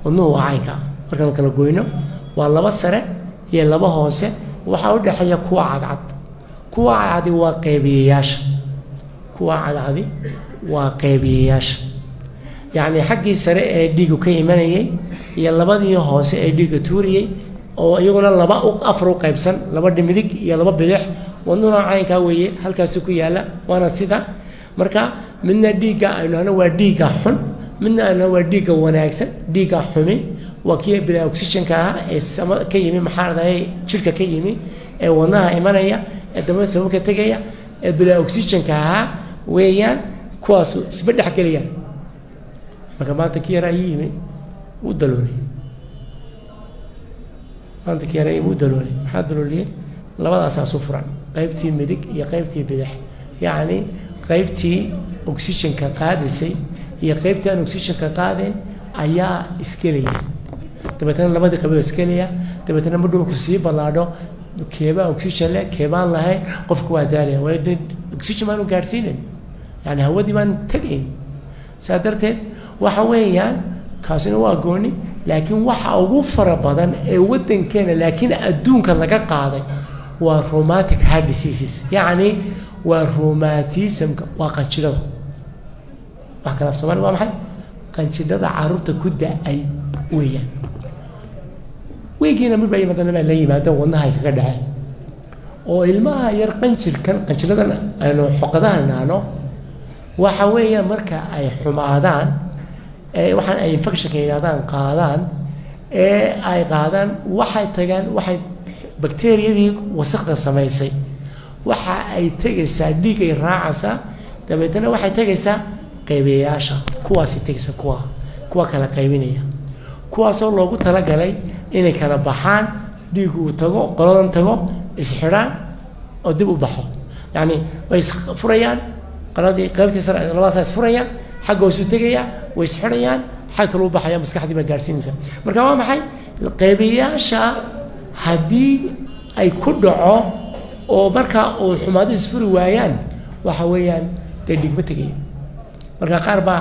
Wadnuhu waa caynka markaan kala goyno, waa laba sare iyo laba hoose. Waxaa u dhexeeya kuwa cadcad. Kuwa cadcadi waa qeybiyayaasha. Kuwa cadcadi waa qeybiyayaasha, yacni xaggii sare ee dhiigu ka imanayay iyo labadii hoose ee dhiigga tuuriyey, oo iyaguna laba afar u qaybsan, laba dhimidig iyo laba bidix. Wadnuhuna caynkaa weeye, halkaasu ku yaalla, waana sida. Marka midna dhiigga aynu hano waa dhiigga xun, midna aynu hano waa dhiigga wanaagsan. Dhiigga xumi waa kii bilaa oxygenka ahaa ee sama ka yimi, maxaa dhahay, jirka ka yimi ee wadnaha imanaya ee dabada sababka tegaya ee bilaa oxygenka ahaa weeyaan. Kuwaasu isma dhex gelayaan. Marka maanta kii yaraa ii yimi wuu daloolay. Maanta kii yaraa wuu daloolay. Maxaa dalooliyey? Labadaasaa isu furan, qaybtii midig iyo qaybtii bidix, yacni qaybtii oxygenka qaadaysay iyo qaybtii aan oxygenka qaadayn ayaa isgelaya. Dabeetna labadii qaybood isgelaya. Dabeetna ma dhulku sii ballaadho, keebaa oxygen leh, keebaan lahayn? Qofku waa daalaya, waayo dee oxygen baanu gaadhsiinayn, yani hawadii baan tegayn. Saa darteed waxa weeyaan kaasina waa gooni. Laakiin waxa ugu fara badan ee waddankeena, laakiin adduunka laga qaaday, waa rheumatic heart diseases, yacni waa rheumatismka, waa qanjidhada. Wax kale af Soomaali waa maxay? Qanjidhada carruurta ku da-ay weeyaan. Weygiina mid baa yimaadana baa la yimaado wadnaha ay kaga dhaceen oo ilmaha yar qanjirkan, qanjidhadan aynu xoqadaha naano, waxa weeyaan marka ay xumaadaan ee waxaan ay infectionka yidhahdaan qaadaan ee ay qaadaan, waxay tagaan, waxay bakteriyadii wasakda samaysay waxa ay tegaysaa dhiigay raacaysaa. Dabeetana waxay tegaysaa qaybiyayaasha, kuwaasay tegaysaa, kuwa kala qaybinaya, kuwaasoo loogu talagalay inay kala baxaan, dhiig uu tago, qoladan tago, isxidhaan oo dib u baxo. Yacni way isfurayaan, qoladii qaybtii sare labadaasaa isfurayaan, xagga hoosu tegaya, way isxidhayaan, xag kale u baxaya, maskaxdii baa gaadhsiinaysa. Marka waa maxay? Qaybiyaasha haddii ay ku dhaco oo markaa uu xumaado isfuri waayaan, waxa weeyaan dee dhigma tegaya. Marka qaar baa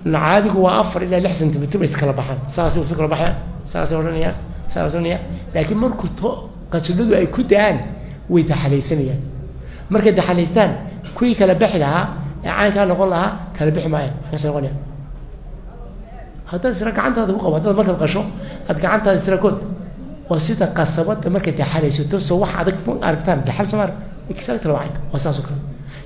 caadigu waa 4 ilaa 6 centimeter bay iskala baxaan, saasay isu kala baxayaan, saasay odhanayaan, saasay odhanayaan. Laakiin markuu to qanjidhadu ay ku da-aan, way daxalaysanayaan. Markay daxalaystaan, kuwii kala bixi lahaa ee caynkaa noqon lahaa kala bixi maayaan, maxay noqonayaan? Haddaad isra gacantaada ku qabo, haddaad markaad qasho aad gacantaada isra kood, waa sida qasabada markay daxalaysato. Soo wax adag ma aragtaan daxal? Soo ma arag? Exactly, waa caynka, waa saas oo kale.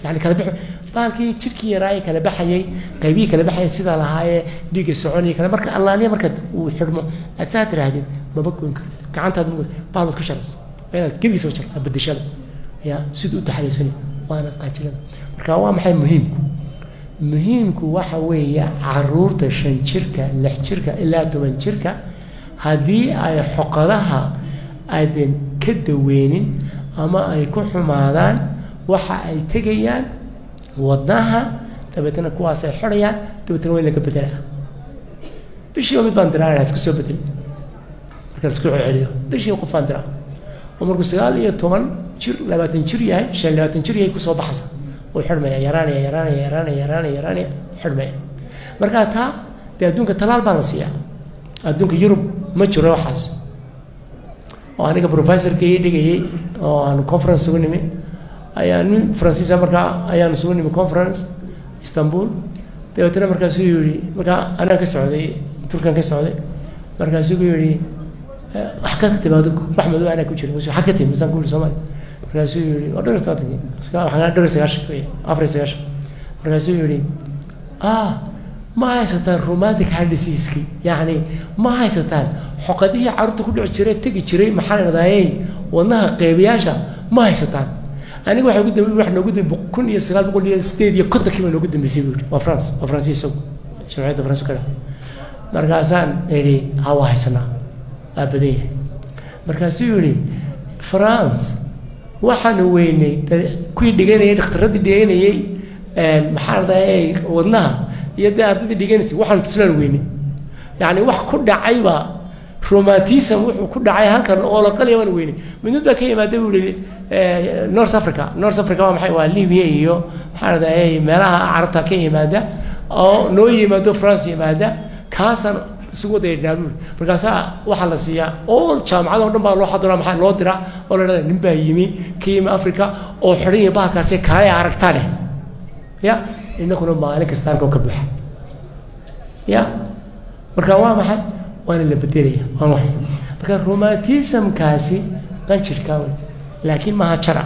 Yani kala bixi baalkii jirkii yaraayee kala baxayay, qaybihii kala baxayay sida lahaayee dhiigga soconayay kale. Marka allaaliya marka uu xidhmo aad saa tiraahdid, maba goyn kartid gacantaada, ma goyn, baal baad ku sharaysa, waa inaad gebigiisaba jartaa, bedeshada ya siduu u daxalaysanay, waana qaajilada. Marka waa maxay muhiimku? Muhiimku waxa weeye caruurta 5 jirka, 6 jirka ilaa 10 jirka, haddii ay xoqadaha aadan ka daweynin ama ay ku xumaadaan, waxa ay tegayaan wadnaha. Dabeetna kuwaas ay xidhayaan, dabeetna waa in laga bedelaa. Bishiiba mid baan diraa isku soo bedel. Marka la isku celceliyo, bishiiba qof baan diraa oo markuu 19 jir, 20 jir yahay, 25 jir yahay, kusoo baxaysa, wuu xidhmaya, yaraanaya, yaraanaya, yaraanaya, yaraanaya, yaraanaya, xidhmaya. Markaa taa dee adduunka talaal baa la siiyaa. Adduunka Yurub ma jiro waxaas. Oo aniga professorka ii dhigayay oo aan conference ugu nimi ayaa nin Faransiisa. Markaa ayaan isugu nimi conference Istanbul. Dabeetana markaasuu yihi, markaa anaa ka socday Turkan ka socday, markaasuu ku yihi, "Wax ka timi adigu, wax madow anaa ku jira, waxaad ka timi?" Masaan ku yidhi, "Soomaali." Markaasuu yihi, waa dhowr iyo tobanki, waxaan dhowr iyo sagaashan wey, 94. Markaasuu yihi, "Ma haysataan rheumatic heart disease-ki? Yacni ma haysataan xoqadihii carruurta ku dhici jiray, tegi jiray, maxaa la dhahdaayey, wadnaha qeybiyaasha ma haysataan?" Aniga waxay ugu dambe, wax noogu dambe 1958-kii baa noogu dambeysay, buu yidhi. Waa France, waa Faransiis isagu, jamciyadda Faransiiska ka. Markaasaan idhi, "Ha, waa haysanaa, waa badan yahay." Markaasuu yidhi, "France waxaanu weynay kuwii dhiganayay, dhakhtaradii dhiganayay, maxaa la dhahayay, wadnaha iyo dee ardaydii dhiganaysay, waxaanu tusnaan weynay, yacni wax ku dhacayba rheumatism wuxuu ku dhacay halkan oo la qalaya waan weynay. Mid baa ka yimaada," buu yihi, "North Africa." North Africa waa maxay? Waa Libya iyo maxaa la dhahayay, meelaha Carabta ka yimaada oo noo yimaado, France yimaada, kaasaan isugu wada yeedhnaa buuri. Markaasaa waxaa la siiyaa all jaamacadaha o dhan baa loo xadiraa, maxaa loo diraa oo la dhahda nin baa yimi ka yimi Africa oo xidhan yahay bahalkaasi kaale aragta leh. Ya innakuna maalin kasta halka ka buuxa. Ya marka waa maxay? Waana la bedelaya, waan wax. Marka rheumatismkaasi qanjirka wey, laakiin maaha jara.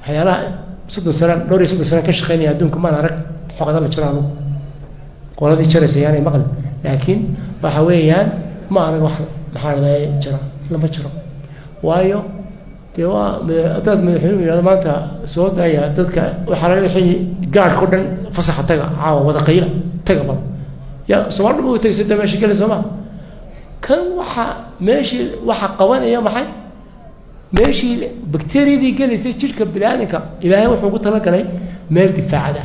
Waxyaalaha 30 sano, dhowr iyo 30 sano ka shaqeynaya adduunka maan arag xoqada la jaro anugu. Qoladii jaraysa yaanay maqlin, laakiin waxa weeyaan ma arag wax maxaa la jara, lama jaro. Waayo dee waa haddaad madaxweynuhu yidhahdo maanta soo daaya dadka, waxaa laga wixii gaadhka o dhan fasaxa taga caawa wada qayla taga bal ya Soomaali dhan u tagaysa dee meesha geli soo ma kan waxa meeshii waxa qabanaya maxay meeshii bakteeriyadii gelaysay jidhka bini'aadamka. Ilaahay wuxuu ugu talagalay meel difaacada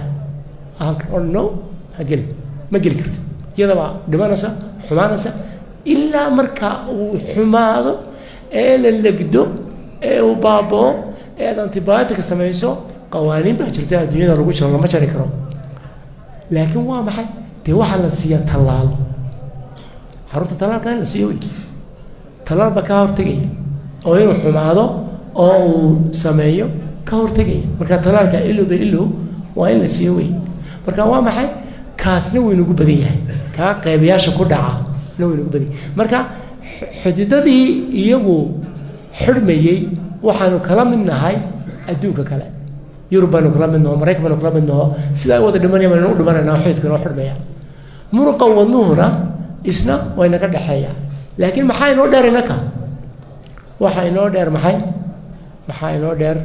halkan oo no ha geli, ma geli kartid, iyadabaa dhimanaysa, xumaanaysa ilaa marka uu xumaado ee la legdo ee uu baabao ee aad antibiotic samayso. Qawaaniin baa jirta adduunyada lagu jiro, lama jari karo. Laakiin waa maxay? Dee waxaa la siiyaa tallaalo carruurta, tallaalka in la siiyo wey, tallaal baa ka hortegaya oo inuu xumaado oo uu sameeyo ka hortegaya. Marka tallaalka ilowba ilow waa in la siiyo wey. Marka waa maxay? Kaasna wuu inagu badan yahay, kaa qeybayaasha ku dhaca na wuu inagu badan yahay. Marka xididadii iyagu xidhmayey waxaanu kala mid nahay adduunka kale, Yurub baanu kala mid naho, Maraykan baanu kala mid naho, sidaa wada dhimanaya baynu u dhimanaynaa, xididka inoo xidhmaya. Muruqa wadnuhuna isna waa inaga dhexeeya, laakiin maxaa inoo dheer inaka? Waxaa inoo dheer maxay? Maxaa inoo dheer?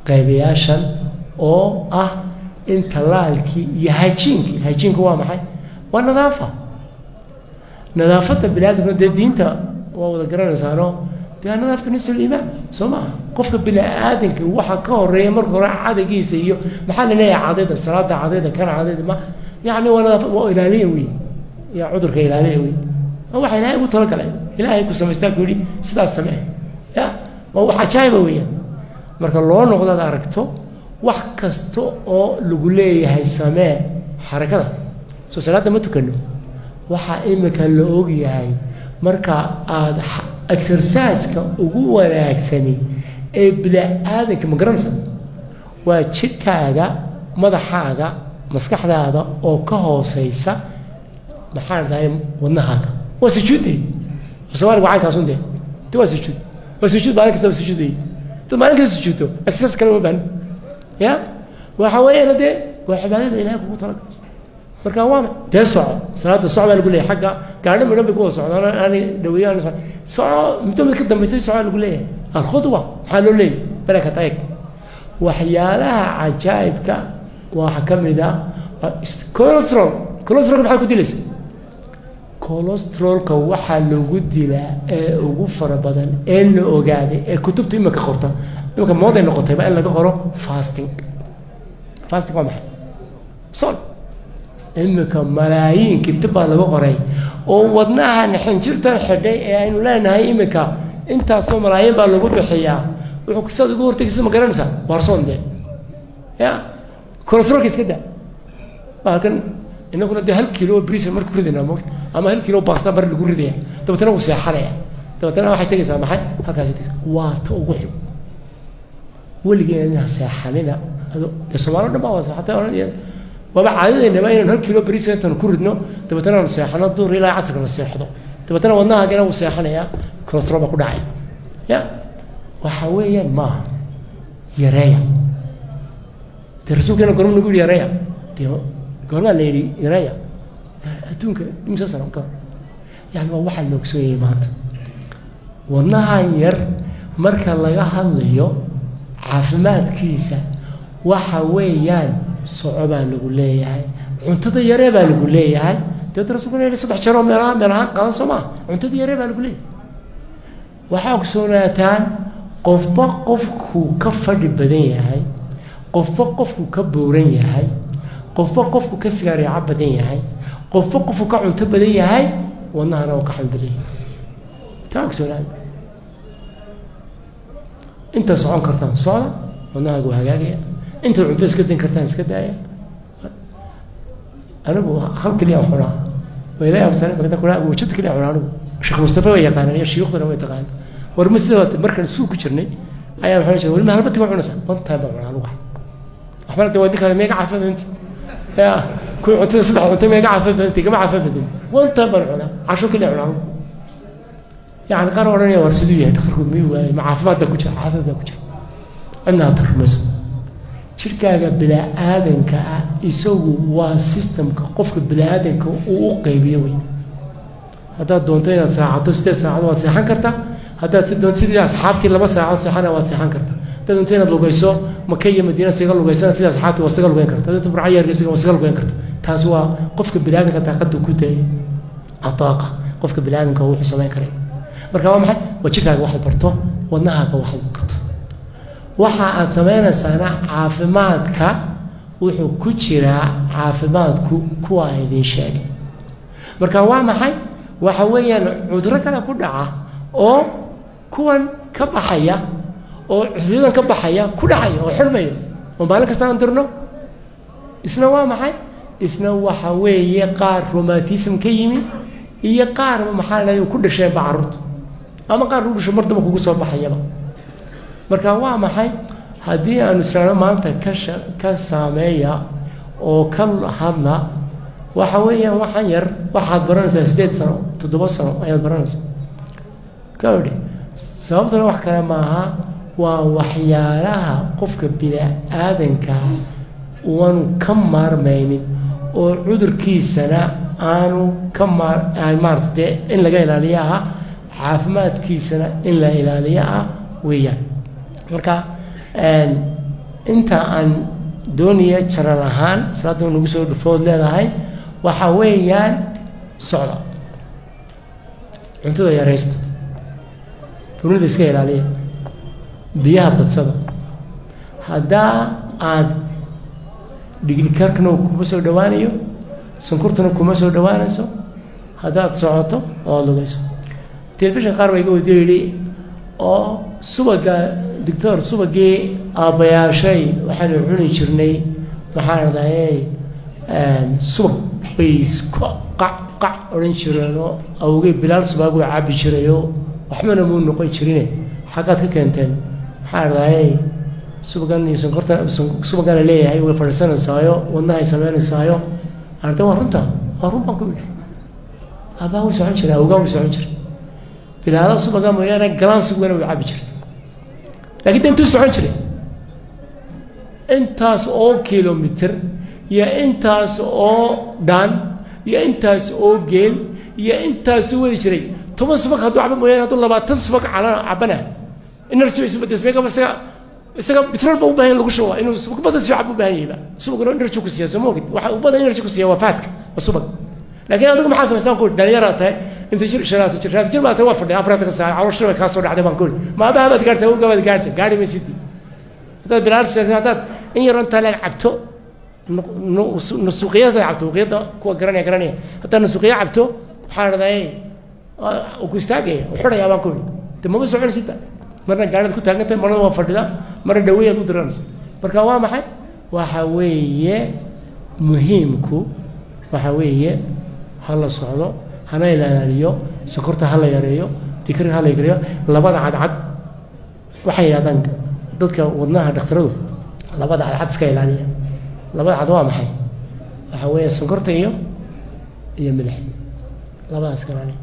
Qaybayaashan oo ah in tallaalkii iyo hajiinkii. Hajiinku waa maxay? Waa nadaafa, nadaafadda biniaadamkuna dee diinta waa wada garanaysaano, dee nadaafatu nisfu liimaan soo maaha. Qofka bini-aadanka waxa ka horeeya marka hore cadagiisa iyo maxaa la leeyahay cadayda, salaada cadayda, kana cadayda ma yacni waa nadaafa, waa ilaaliya wey, ya cudurka ilaaliya wey. Waxa Ilaahay ugu talagalay, Ilaahay ku samaystaa ku yidhi sidaas samee. Ya waa wax cajaayiba weeyaan marka loo noqdo ad aragto wax kasta oo lagu leeyahay samee xarakada. Soo salaadda ma tukano? Waxaa imika la og yahay marka aada exerciseka ugu wanaagsani ee bini-aadanka ma garanaysa waa jidhkaaga, madaxaaga, maskaxdaada oo ka hooseysa maxaa dhahay wadnahaaga, waa sujuudde. Soomaaliga waa caynkaas un dee, de waa sujuud, waa sujuud, maalin kasta waa sujuudayey. Dad maalin kasta sujuudto exercise kale ma baahin. Ya waxa weeyaan dee waa cibaadada Ilahay kugu talagalay. Marka waa dee soco, salaada soco baa lagu leeyahay, xagga gaadho midhan bay ku wada socdaan, aanay dhaweeyaan soco, muddo mid ka dambaysay soco lagu leeyahay. Alkhudwa maxaa loo leeyahay? Barakata eeg waxyaalaha cajaa'ibka waxaa ka mid ah cholesterol. Cholesterolka maxaa ku dilaysa? Cholesterolka waxaa lagu dilaa ee ugu fara badan ee la ogaaday ee kutubta imika qorta, imika mooday noqotayba in laga qoro fasting. Fasting waa maxay? Son. Imika malaayiin kitab baa laga qoray oo wadnahan xinjirtan xidhay ee aynu leenahay imika intaasoo malaayiin baa lagu bixiyaa. Wuxuu sidaad ugu hortegaysa ma garanaysaa? Waarsoon dee, ya cholesterolka iska daa bahalkan. Inaguna dee 1 kilo bariis mar ku ridaynaa moogta, ama 1 kilo basta mar lagu ridaya, dabeetana wuu seexanaya, dabeetana waxay tegaysaa maxay? Halkaasay tegaysaa. Waa ta ugu xun weligeena inaa seexanina ado dee Soomaali o dhan baa waa seexatay, waaba caadadeynaba inaynu 1 kilo bariis intaanu ku ridno, dabeetana aanu seexano duhur ilaa casarka la seexdo, dabeetana wadnahaagana wuu seexanayaa, cholesterol baa ku dhacaya. Ya waxa weeyaan maaha yareeya. Dee rasuulkeena gorma nagu yidhi yareeya? Dee goormaa la yidhi yareeya? Adduunka imisa sano ka yani waa waxaa la ogsoon maanta wadnahan yar marka laga hadlayo caafimaadkiisa. Waxa weeyaan soco baa lagu leeyahay, cuntada yaree baa lagu leeyahay. Deed rasuulkuna yidhi 3 jeer oo meelaha meelahaan qadan soo maa, cuntada yaree baa lagu leeyahay. Waxaa ogsoonaataan qofba qofkuu ka fadhi badan yahay, qofba qofkuu ka buuran yahay, qofba qofku ka sigaariico badan yahay, qofba qofku ka cunto badan yahay, wadnahana oo ka xan badan yahay. Taa ogsoonaada. Intaad socon kartaan socda, wadnahaaga waa hagaagaya. Intaad cunto iska dayn kartaan iska daaya. Anigu hal keliya wax cunaa. Way la yaabsaneen marka kula wajad kaliya cunaa anigu. Sheekh Mustafa way yaqaanaan iyo shuyuukhdana way taqaanaan. War ma sidoo markaan suuq ku jirnay ayaa waxaan sheegay wali halbati ma cunaysaa? One time baan cunaa anigu. Waxbana dee waa dinkaada meega caafimaad badanta ya kuwii cuntada saddex cunto meega caafimaad badanta kama caafimaad badan. One time baan cunaa, casho kaliya cunaa anigu. Yani qaar odhanaya war siduu yahay dhakhtarku, miyuu waayay? Ma caafimaad baa ku jira? Caafimaad baa ku jira. Cidna hata rumaysan. Jirkaaga bini-aadanka ah isagu waa systemka qofka bini-aadanka uu u qaybiyo wey. Haddaad doonto inaad saacato 8 saacadood waad seexan kartaa, haddaad si doonto sidii asxaabtii 2 saacadood seexana waad seexan kartaa, haddaad doonto inaad lugayso Maka iyo Madiina siga lugaysana sidii asxaabtii waad siga lugayn kartaa, haddaad doonto Burco iyo Hargeysa waad siga lugayn kartaa. Taasi waa qofka bini-aadanka daaqadda ku dayay ataaqa qofka bini-aadanka wuxuu samayn karay. Marka waa maxay? Waa jirkaaga waxaad barto, wadnahaaga waxaad barto, waxa aad samaynaysaana caafimaadka wuxuu ku jiraa. Caafimaadku kuwa idin sheegay marka waa maxay? Waxa weeyaan cudurro kale ku dhaca oo kuwan ka baxaya oo cudurradan ka baxaya ku dhacaya oo xirmaya oo maalin kasta aan dirno. Isna waa maxay? Isna waxa weeye qaar romantism ka yimi iyo qaar maxaa la ku dhasheenba carruurta ama qaar ku dhasho mar damba kugu soo baxayaba. Marka waa maxay? Haddii aanu israano maanta ka saameeya oo ka hadla, waxa weeyaan waxaan yar waxaad baranaysaa 8 sano, 7 sano ayaad baranaysaa gabadhi. Sababtuna wax kale maaha, waa waxyaalaha qofka bini-aadanka waanu ka maarmaynin oo cudurkiisana aanu ka maar maarata dee in laga ilaaliyo ah, caafimaadkiisana in la ilaaliyo ah weeyaan. Marka inta aan doonaya jaral ahaan salaada nagu soo dhufood leedahay waxa weeyaan socda, cuntada yaraysta, dunida iska ilaaliya, biyaha badsada. Haddaa aad dhignikarkana kuma soo dhawaanayo, sonkortuna kuma soo dhawaanayso haddaad socoto oo aada lugayso. Telefishin qaar baa iga weydiyo yidhi oo subaga doctor, subagii aabbayaashay waxaanu cuni jirnay, waxaan dhahay subag bay isku qac qac odhan jireenoo awogey bilaal subaag waa cabbi jirayoo waxbana muu noqon jirine, xaggaad ka keenteen? Waxaan dhahay subagan iyo sonkorta subagana leeyahay way fadhiisanaysaayo wadnahay sameynaysaayo. Arda waa runta, waa run baan ku idhi. Aabbaa wuu socon jiray, awgaa wuu socon jiray, bilaalo subaga mooyaane galaan subagana wuu cabbi jiray, laakiin de intuu socon jiray intaas oo kilomitr iyo intaas oo dhaan iyo intaas oo geel iyo intaasuu wadi jiray. 10 subag hadduu cabo mooyaane hadduu 20 subag cala cabana energy bay isu bedesmay. Isaga petrol ba u baahan lagu shuba inuu subag badan sii cabo u baahan yahay ba. Subagna energy ku siiya, soo ma ogid? Waxa u badan energy ku siiya waa fatka, waa subag. Laakiin adigu maxaa samaystaan ku dhalinyaraa tahay, inta jir 35 jir 30 jir baa tahay, waa fadhiya 40 saac, caloosha way kaa soo dhacday baan ku iri. Ma abaha baad gaarhsaa? Awgaa baad gaarhsaa? Gaari maysidii haddaad bilaal haddaad in yar intaa leeg cabto nusuuqiyada cabto, uqiyada kuwa garanaya garanaya, haddaad nusuuqiya cabto waxaa dhahdaa uu ku istaagaya uu xidhayaa baan ku iri. De maba soconaysidba, marna gaariad ku taagantahay, marna waa fadhida, marna dhaweyaad u diranaysa. Marka waa maxay? Waxa weeye muhiimku waxa weeye ha la socdo, hana ilaaliyo sokorta, ha la yareeyo dikriga, ha la yareeyo labada cadcad. Waxay yidhahdaan dadka wadnaha dhakhtaradu labada cadcad iska ilaaliya. Labada cad waa maxay? Waxa weeye sonkorta iyo milixda, labadaas iska ilaaliya.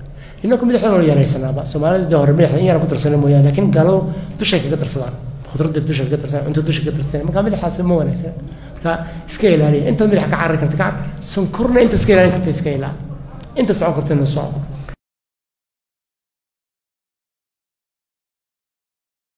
Inaku milixda waanu yaraysanaaba, Soomaalida dee hore milixda in yaran ku darsana mooyaane, laakiin gaaladu dushay kaga darsadaan, khudradda dusha kaga darsadaan, cunto dusha kaga darsadaan. Marka milixaasi ma wanaagsana, marka iska ilaaliya. Intaad milix ka carari karta ka car, sonkorna inta iska ilaalin karta iska ilaali, inta socon kartana soco.